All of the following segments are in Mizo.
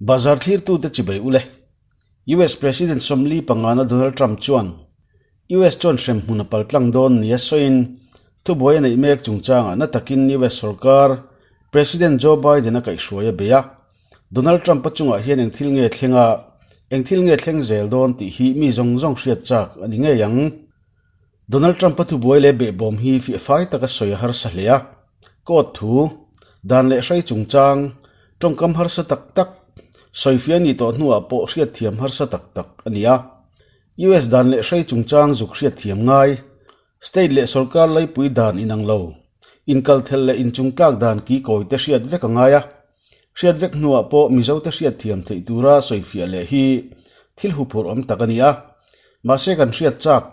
Bazar thlirtute chibai ule. US President 45na Donald Trump chuan US chuan hremhmun a paltlang dawn nia sawiin thubuai a neih mek chungchangah na takin US sorkar President Joe Biden a kaihhruai a bei a. Donald Trump-a chungah hian eng thil nge thleng a, eng thil nge thleng zel dawn tih hi mi zawng zawng hriat chak a ni ngei ang. Donald Trump-a thubuai leh behbawm hi fiah fai taka sawi a harsa hle a. Court thu, dan leh hrai chungchang, tawngkam harsa tak tak, sawifiah nih tawh hnuah pawh hriatthiam harsa tak tak a ni a. US dan leh hrai chungchang zuk hriatthiam ngai, state leh sorkar laipui dan inang lo, inkalthelh leh inchungtlak dan kikawi te hriat vek a ngai a. Hriat vek hnuah pawh Mizote hriatthiam theih tura sawifiah leh hi thil huphurh awm tak a ni a. Mahse kan hriat chak,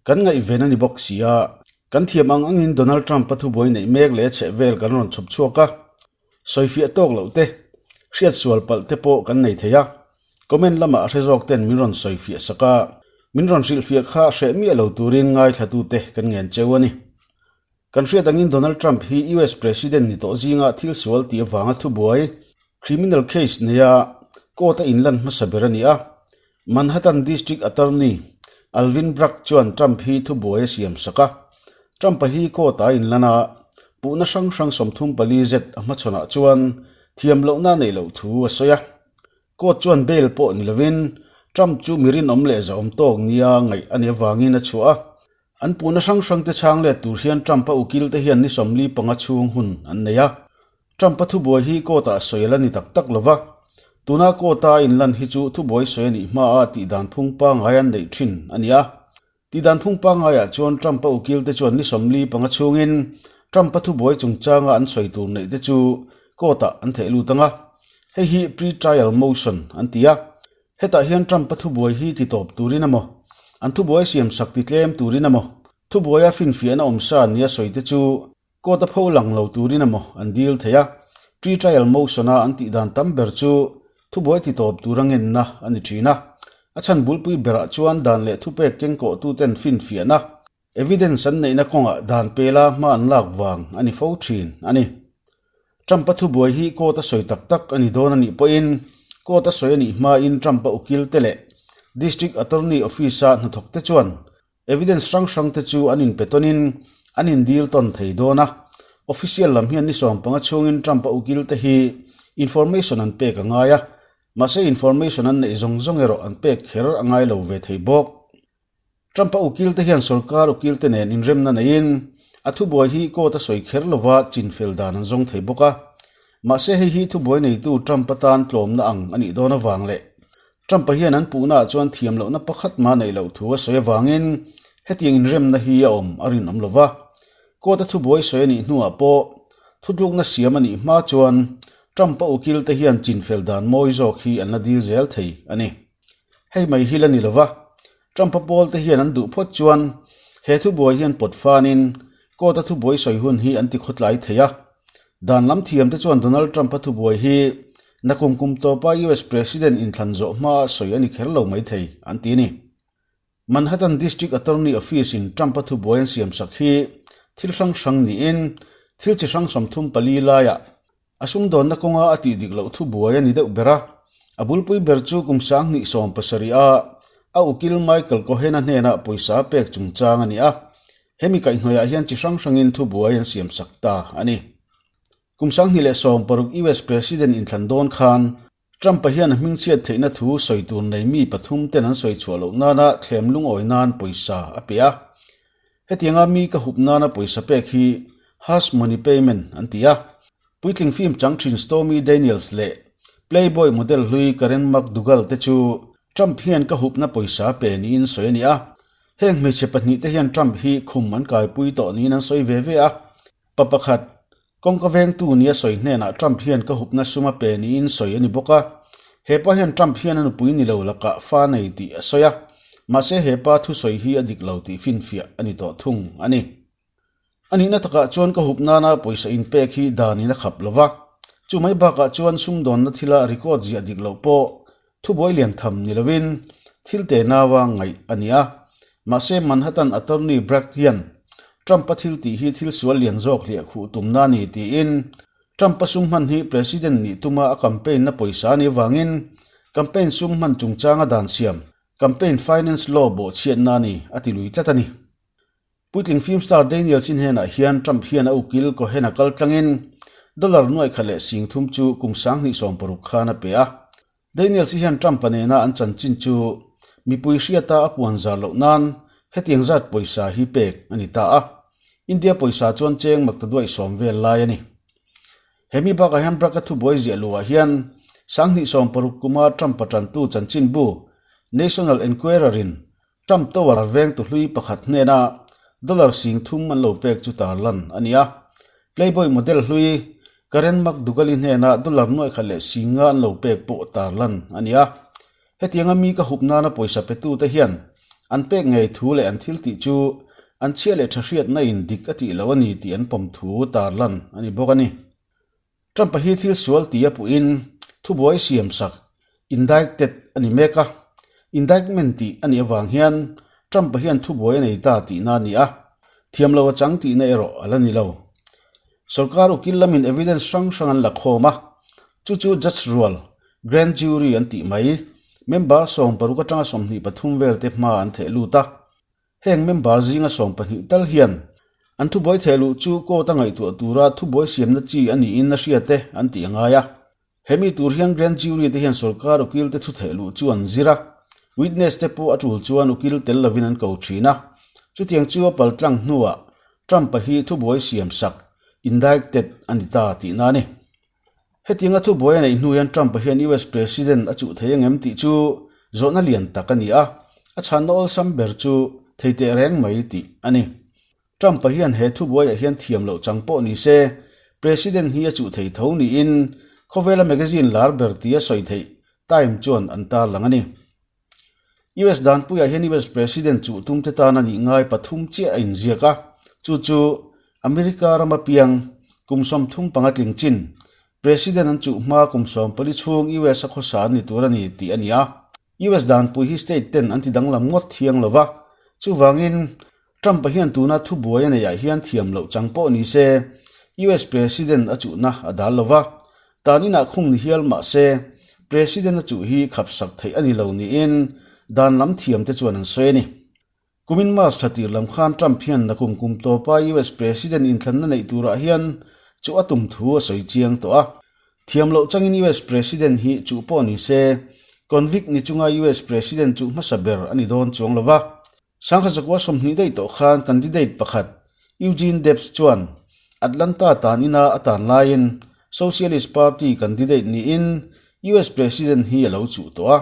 kan ngaihven a ni bawk si a. Kan thiam ang angin Donald Trump-a thubuai neih mek leh chheh vel kan rawn chhawp chhuak a. Sawifiah tawk loh te, hriat sual palh te pawh kan nei thei a. Comment lamah a hre zawk ten min rawn sawifiah sak a, min rawn hrilhfiah kha hreh miah lo turin ngaithlatute kan ngen cheu a ni. Kan hriat angin Donald Trump hi US President ni tawh zinga thil sual tih avanga thubuai, criminal case, neia court a inlan hmasa ber a ni a. Manhattan District Attorney Alvin Bragg chuan Trump hi thubuai a siam sak a. Trump-a hi court a inlan a, puhna hrang hrang 34 zet a hmachhawnah chuan thiam lohna a neih loh thu a sawi a. Court chuan bail pawh ni lovin Trump chu mi rinawm leh zahawm tawk nia ngaih a nih avangin a chhuah a. An puhna hrang hrangte chhang let tur hian Trump-a ukil te hian ni 45 chhung hun an nei a. Trump-a thubuai hi court-ah sawi a la ni tak tak lo va. Tuna court-a a inlan hi chu thubuai sawi a nih hmaah tihdan phung pangngai an neih thin a ni a. Tihdan phung pangngaiah chuan Trump-a ukil te chuan ni 45 chhungin Trump-a thubuai chungchanga an sawi tur neih te chu court-ah an theh lut ang a. Hei hi pre-trial motion an ti a. Hetah hian Trump-a thubuai hi ti tawp turin emaw, an thubuai siamsak ti tlem turin emaw, thubuaia finfiahna awmsa nia sawi te chu court-a pho lang lo turin emaw an dil thei a. Pre-trial motion-a an tih dan tam ber chu thubuai ti tawp tura ngenna a ni thin a. A chhan bulpui berah chuan dan leh thupek kengkawhtuten finfiahna, evidence, an neihna kawngah dan pela hma an lak vang a ni fo thin a ni. Trump-a thubuai hi court a sawi tak tak a ni dawn a nih pawhin court a sawi a nih hmain Trump-a ukil te leh District Attorney Office-a hnathawk te chuan evidence hrang hrang te chu an inpe tawnin an indil tawn thei dawn a. Official lam hian ni 15 chhungin Trump-a ukil te hi information an pek a ngai a, mahse information an neih zawng zawng erawh an pek kher a ngai lo ve thei bawk. Trump-a ukil te hian sorkar ukil te nen inremna neiin a thubuai hi court a sawi kher lova chinfel dan an zawng thei bawk a. Mahse hei hi thubuai neitu Trump-a tan tlawmna ang a nih dawn avang leh Trump-a hian an puhnaah chuan thiam lohna pakhat mah neih loh thu a sawi avangin hetiang inremna hi a awm a rinawm lo va. Court a thubuai sawi a nih hnuah pawh thutlukna siam a nih hma chuan Trump-a ukil te hian chinfel dan mawi zawk hi an la dil zel thei a ni. Hei mai hi la ni lo va, Trump-a pawl te hian an duh phawt chuan he thubuai hian pawt fanin court-a thubuai sawi hun hi an ti khawtlai thei a. Dan lam thiam te chuan Donald Trump-a thubuai hi nakum kum tawpa US President inthlan zawh hmaa sawi a ni kher lo mai thei an ti a ni. Manhattan District Attorney Office-in Trump-a thubuai an siamsak hi thil hrang hrang niin thil chi hrang 34 laiah A sumdawnna kawnga a tih dik loh thubuai a ni deuh ber a, a bulpui ber chu kum 2017 a a ukil Michael Cohen-a hnenah pawisa a pek chungchang a ni a, hemi kaihhnawihah hian chi hrang hrangin thubuai an siamsak ta a ni. Kum 2016 US President inthlan dawn khan Trump-a hian a hmingchhiat theihna thu sawi tur nei mi pathum ten an sawi chhuah loh nana thlem lungawi nan pawisa a pe a. Hetianga mi ka hup nana pawisa pek hi hush money payment an ti a. Puitling film chang thin Stormy Daniels leh Playboy model hlui Karen McDougal te chu Trump hian ka hupna pawisa pe niin sawi a ni a. Heng hmeichhe pahnih te hian Trump hi khum an kaipui tawh niin an sawi ve ve a. Pa pakhat, kawngka vengtu nia sawi hnenah Trump hian ka hupna sum a pe niin sawi a ni bawk a. He pa hian Trump hian a nupui ni lo lakah fa nei tih a sawi a, mahse he pa thusawi hi a dik lo tih finfiah a ni tawh thung a ni. A nihna takah chuan ka hup nana pawisa inpek hi danin a khap lo va, chu mai bakah chuan sumdawnna thila record ziah dik loh pawh thubuai lian tham ni lovin thil te naua ngaih a ni a. Mahse Manhattan attorney Bragg hian Trump-a thil tih hi thil sual lian zawk hliah khuh tumna a ni tiin. Trump-a sum hman hi President nih tuma a campaign-na pawisa a nih avangin campaign sum hman chungchanga dan siam, campaign finance law bawhchhiatna a ni, a ti lui tlat a ni. Puitling film star Daniel Sin hnenah hian Trump hian a ukil Cohen-a kal tlangin dollar nuaikhat leh 30 chu kum 2060 khan a pe a. Daniels hian Trump-a nena an chanchin chu mipui hriata a puan zar loh nan hetiang zat pawisa hi pek a ni ta a. India pawisa chuan cheng maktaduaih sawm vel lai a ni. He mi bakah hian Bragg-a thubuai ziah luhah hian 2016 kuma Trump-a tantu chanchinbu National Enquirer-in Trump Tower vengtu hlui pakhat hnena dollar 30 an lo pek chu tarlan a ni a. Playboy model hlui Karen McDougal-i hnena dollar nuaikhat leh 50 an lo pek pawh tarlan a ni a. Hetianga mi ka hup nana pawisa petute hian an pek ngei thu leh an thil tih chu an chhia leh tha hriatna in dik a tih lo a ni tih an pawm thu tarlan a ni bawk a ni. Trump-a hi thil sual ti a puhin thubuai siam sak, indicted, a ni mek a. Indictment tih a nih avang hian Trump-a hian thubuai a nei ta tihna a ni a, thiam lo a chang tihna erawh a la ni lo. Sorkar ukil lamin evidence hrang hrang an la khawm a, chu chu judge rual, grand jury an tih mai, member 60 atanga 23 vel te hma an theh lut a. Heng member zinga 12 tal hian an thubuai theh luh chu court a ngaihtuah tura thubuai siamna chi a niin a hria te an tih a ngai a. Hemi tur hian grand jury te hian sorkar ukil te thu theh luh chu an zir a, witness te pawh a tul chuan ukil tel lovin an ko thin a. Chutiang chu a paltlang hnuah Trump-a hi thubuai siam sak, indicted, a ni ta tihna a ni. Hetianga thubuai a neih hnu hian Trump-a hian US President a chuh thei angem tih chu zawhna lian tak a ni a, a chhanna awlsam ber chu thei teh reng mai tih a ni. Trump-a hian he thubuaiah hian thiam loh chang pawh ni se, President hi a chuh thei tho niin khawvela magazine lar ber tia sawi theih Time chuan an tarlang a ni. US danpuiah hian US President chuh tumte tan a nih ngai pathum chiah a inziak a, chu chu America rama piang kum 35 tling chin President an chuh hma kum 14 chhung US a khawsa an ni tur a ni tih a ni a. US danpui hi state ten an ti danglam ngawt thiang lo va, chuvangin Trump-a hian tuna thubuai a neihah hian thiam loh chang pawh ni se, US President a chuhna a dal lo va, tan inah khung ni hial mah se, President a chuh hi khapsak theih a ni lo niin dan lam thiamte chuan an sawi a ni. Kumin March thla tir lam khan Trump hian nakum kum tawpa US President inthlanna neih turah hian chuh a tum thu a sawi chiang tawh a. Thiam loh changin US President hi chuh pawh ni se, convict ni chunga US President chuh hmasa ber a ni dawn chuang lo va. Sangkhat zakua 20 daih tawh khan candidate pakhat Eugene Debs chuan Atlanta tan ina a tan laiin Socialist Party candidate niin US President hi a lo chuh tawh a.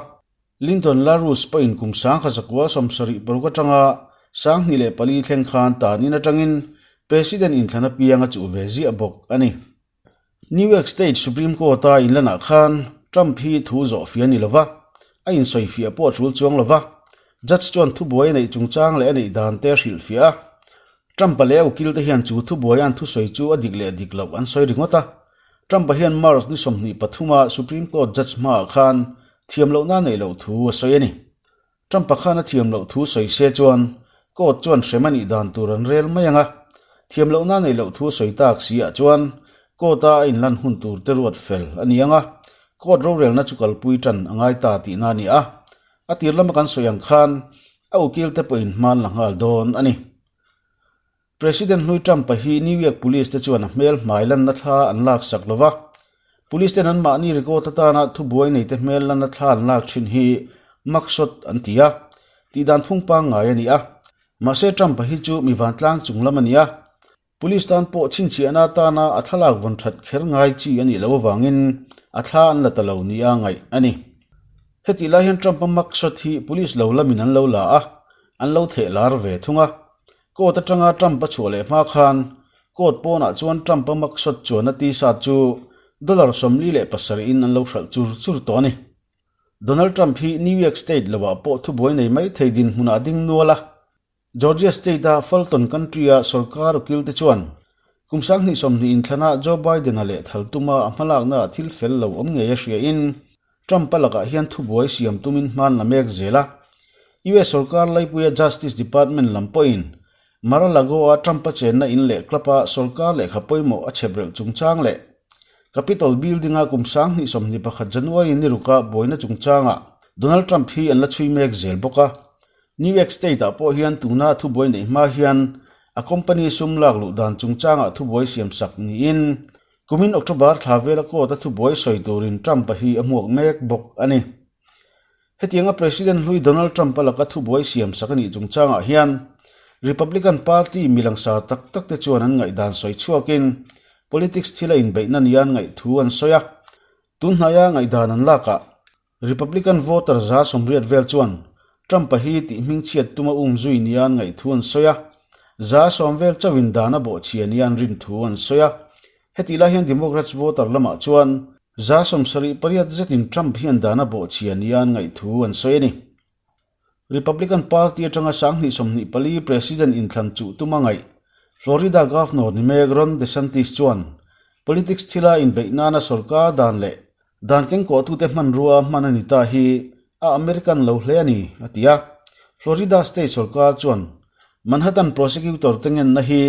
Lyndon LaRouche pawhin kum 1976 atanga 2004 thleng khan tan in atangin President inthlan apiang a chuh ve ziah bawk a ni. New York State Supreme Court-a inlanah khan Trump hi thu zawh fiah a ni lova, a insawifiah pawh a tul chuang lova. Judge chuan thubuai a neih chungchang leh a neih dan te a hrilhfiah a. Trump-a leh a ukil te hian chu thubuaia an thusawi chu a dik leh dik loh an sawi ringawt a. Trump-a hian March ni 23-a Supreme Court judge hmaah khan thiam lohna a neih loh thu a sawi a ni. Trump-a khan a thiam loh thu sawi se chuan court chuan hrem a nih dan tur an rel mai ang a, thiam lohna neih loh thu sawi tak si ah chuan court-a a inlan hun tur te ruat fel a ni ang a, court rorelna chu kalpui tan a ngai ta tihna a ni a, a tir lama kan sawi ang khan a ukil te pawhin hman la nghal dawn a ni. President hlui Trump-a hi New York Police te chuan a hmel hmai lanna thla an lak sak lo va, Police ten anmahni record atana thubuai neite hmel lanna thla an lak thin hi mugshot an ti a, tihdan phung pangngai a ni a. Mahse Trump-a hi chu mi vantlang chung lam a ni a, Police tan pawh chhinchhiahna atana a thlalak vawn that kher ngai chi a nih loh avangin a thla an la ta lo nia ngaih a ni. Hetih lai hian Trump-a mugshot hi Police lo lamin an lo la a, an lo theh lar ve thung a. Court atanga Trump a chhuah leh hma khan court pawnah chuan Trump a mugshot chuan a t-shirt chu dollar 47 in an lo hralh chur chur tawh a ni. Donald Trump hi New York State lovah pawh thubuai nei mai thei dinhmunah a ding nual a. Georgia State-a Fulton Country-a sorkar ukil te chuan kum 2020 inthlana Joe Biden-a leh thal tuma a hmalaknaah thil fel lo awm ngei a hriain Trump-a lakah hian thubuai siam tumin hman la mek zel a. US sorkar laipuia Justice Department lam pawhin Mar-a-Lago-a Trump-a chenna in leh club-a sorkar lehkha pawimawh a chheprelh chungchang leh. Capitol Building-a kum 2021 January ni ruka buaina chungchangah Donald Trump hi an la chhui mek zel bawk a. New York State-ah pawh hian tuna thubuai neih hma hian a company sum lak luh dan chungchangah thubuai siamsak niin kumin October thla vela court-a thubuai sawi turin Trump-a hi a hmuak mek bawk a ni. Hetianga President hlui Donald Trump-a laka thubuai siamsak a nih chungchangah hian Republican Party mi langsar tak tak te chuan an ngaihdan sawi chhuakin politics thila inbeihna nia an ngaih thu an sawi a. Tun hnaia ngaihdan an lakah Republican voter 80% vel chuan Trump-a hi tih hmingchhiat tuma umzui nia an ngaih thu an sawi a, 10% vel chauhin dan a bawhchhia nia an rin thu an sawi a. Hetih lai hian Democrats voter lamah chuan 78% zetin Trump hian dan a bawhchhia nia an ngaih thu an sawi a ni. Republican Party atanga 2024 President inthlan chuh tuma ngaih Florida Governor ni mek Ron DeSantis chuan politics thila inbeih nana sorkar dan leh dan kengkawhtute hmanrua hman a ni ta hi a American lo hle a ni, a ti a. Florida State sorkar chuan Manhattan prosecutor te ngenna hi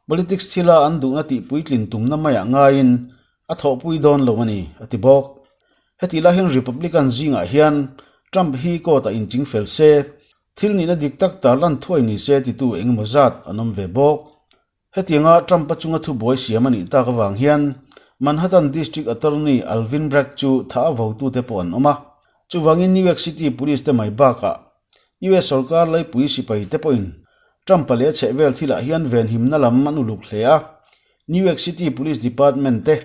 politics thila an duhna tihpuitlin tumna maiah ngaiin a thawhpui dawn lo a ni, a ti bawk. Hetih lai hian Republican zingah hian Trump hi court-ah inching fel se, thil nihna dik tak tarlan thuai ni se titu engemaw zat an awm ve bawk. Hetianga Trump-a chunga thubuai siam a nih tak avang hian Manhattan District Attorney Alvin Bragg chu thah a votute pawh an awm a. Chuvangin New York City Police te mai bakah US sorkar laipui sipai te pawhin Trump-a leh a chhehvel thilah hian venhimna lam an uluk hle a. New York City Police Department te,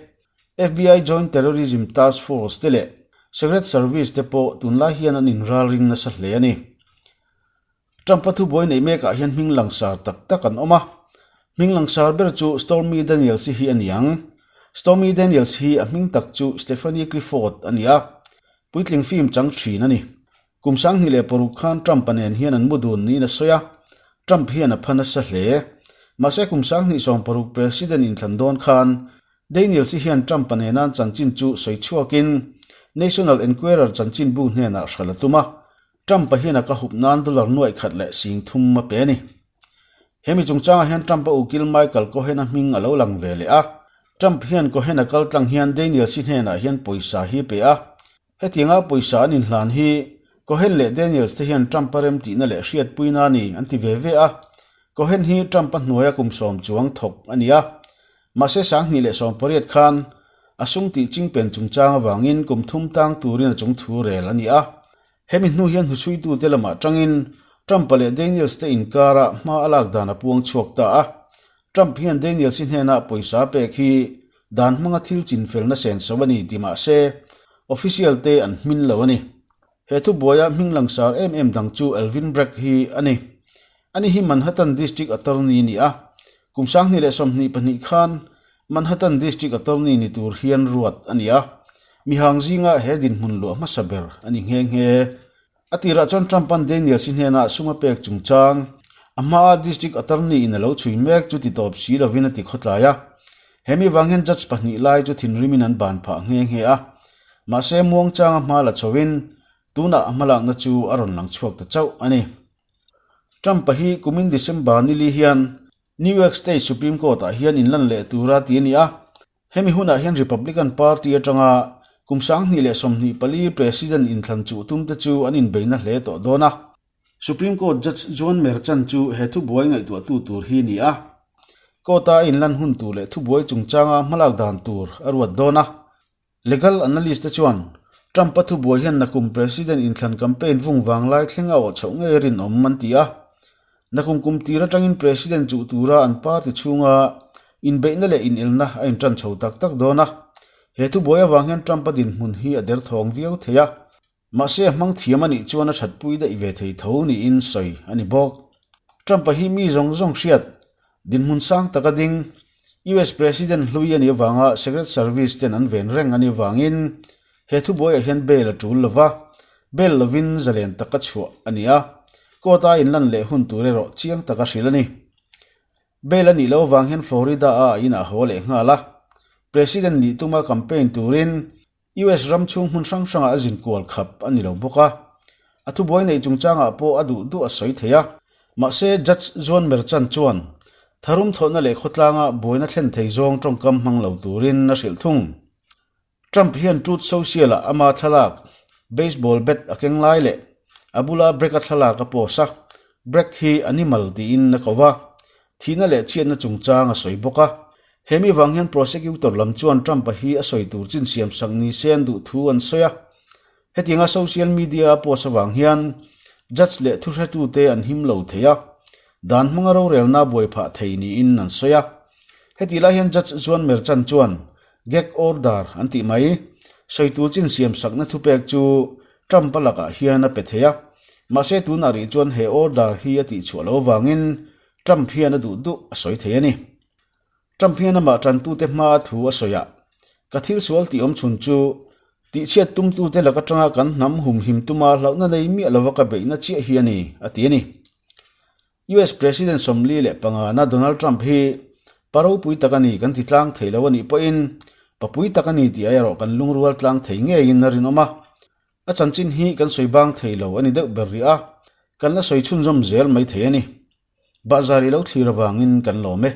FBI Joint Terrorism Task Force te leh Secret Service te pawh tunlai hian an inralring nasa hle a ni. Trump-a thubuai neih mekah hian hming langsar tak tak an awm a. Hming langsar ber chu Stormy Daniels-i hi a ni ang. Stormy Daniels hi a hming tak chu Stephanie Clifford a ni a, puitling film chang thin a ni. Kum 2006 khan Trump-a nen hian an mu dun niin a sawi a, Trump hian a pha nasa hle. Mahse kum 2016 President inthlan dawn khan Daniels-i hian Trump-a nena an chanchin chu sawi chhuakin National Enquirer chanchinbu hnenah hralh a tum a, Trump-a hian a ka hup nan dollar 130,000 a pe a ni. Hemi chungchangah hian Trump-a ukil Michael Cohen-a hming a lo lang ve leh a. Trump hian Cohen-a kal tlang hian Daniels-i hnenah hian pawisa hi a pe a. Hetianga pawisa an inhlan hi Cohen leh Daniels te hian Trump-a remtihna leh hriatpuina a ni an ti ve ve a. Cohen hi Trump-a hnuaia kum 10 chuang thawk a ni a. Mahse 2018 khan a sum tih chingpen chungchang avangin kum thum tang turin a chung thu rel a ni a. Hemi hnu hian hnuchhuitute lamah tangin Trump-a leh Daniels te inkara hma a lak dan a puang chhuak ta a. Trump hian Daniels-i hnenah pawisa pek hi dan hmanga thil chinfelna senso a ni ti mah se official te an hmin lo a ni. He thubuaia hming langsar em em dang chu Alvin Bragg hi a ni. Ani hi Manhattan District Attorney a ni a, kum 2022 khan Manhattan District Attorney ni tur hian ruat a ni a, mihang zinga he dinhmun luah hmasa ber a ni nghe nghe. A tirah chuan Trump-a'n Daniels-i hnenah sum a pek chungchang, a hmaa District Attorney-in a lo chhui mek chu ti tawp si lovin a ti khawtlai a. He mi vang hian judge pahnih lai chu thinrimin an ban phah nghe nghe a. Mahse, muangchanga hma la chhoin tunah a hmalakna chu a rawn lang chhuak ta chauh a ni. Trump-a hi kumin December nili hian New York State Supreme Court-ah hian inlan leh tura ti a ni a. Hemi hunah hian Republican Party atanga kum 2024 President inthlan chuh tumte chu an inbeina hle tawh dawn a. Supreme Court Judge Juan Merchan chu he thubuai ngaihtuahtu tur hi a ni a. Court-a a inlan hun tur leh thubuai chungchanga hmalak dan tur a ruat dawn a. Legal analyst te chuan Trump-a thubuai hian nakum President inthlan campaign vung vanglai thleng a awh chhoh ngei rinawm an ti a. Nakum kum tir atangin President chuh tura an party chhunga inbeihna leh inelna a intan chho tak tak dawn a. He thubuai avang hian Trump-a dinhmun hi a derthawng viau thei a. Mahse a hmang thiam a nih chuan a thatpui daih ve thei tho niin sawi a ni bawk. Trump-a hi mi zawng zawng hriat dinhmun sang taka ding US President hlui a nih avanga Secret Service ten an ven reng a nih avangin he thubuaiah hian bail a tul lova, bail lovin zalen taka chhuah a ni a, court-a inlan leh hun tur erawh chiang taka hrilh a ni. Bail a nih loh avang hian Florida-a a inah haw leh nghal a, President nih tuma campaign turin US ram chhung hmun hrang hrangah a zin kual khap a ni lo bawk a, a thubuai neih chungchangah pawh a duh duh a sawi thei a. Mahse, Judge Juan Merchan chuan tharum thawhna leh khawtlanga buaina thlen thei zawng tawngkam hmang lo turin a hrilh thung. Trump hian Truth Social-ah ama thlalak, baseball bat a keng lai leh a bula Bragg-a thlalak a post a, Bragg hi animal tiin a ko va, thihna leh chhiatna chungchang a sawi bawk a. He mi vang hian prosecutor lam chuan Trump-a hi a sawi tur chin siamsak ni se an duh thu an sawi a. Hetianga social media a post avang hian judge leh thuhretute an him lo thei a, dan hmanga rorelna buai phah thei niin an sawi a. Hetih lai hian Judge Juan Merchan chuan gag order an tih mai, sawi tur chin siamsakna thupek chu Trump-a lakah hian a pe thei a, mahse tunah rih chuan he order hi a tihchhuah loh avangin Trump hian a duh duh a sawi thei a ni. Trump hian amah tantute hmaa thu a sawi a, Ka thil sual tih awm chhun chu tihchhiat tumtute lak atanga kan hnam humhim tuma hlauhna nei miah lova ka beihna chiah hi a ni, a ti a ni. US President 45na Donald Trump hi pa ropui tak a ni kan ti tlang thei lo a nih pawhin papui tak a ni tih erawh kan lungrual tlang thei ngeiin a rinawm a. A chanchin hi kan sawi bang thei lo a ni deuh ber rih a, kan la sawi chhunzawm zel mai thei a ni. Bahzar i lo thlir avangin kan lawm e.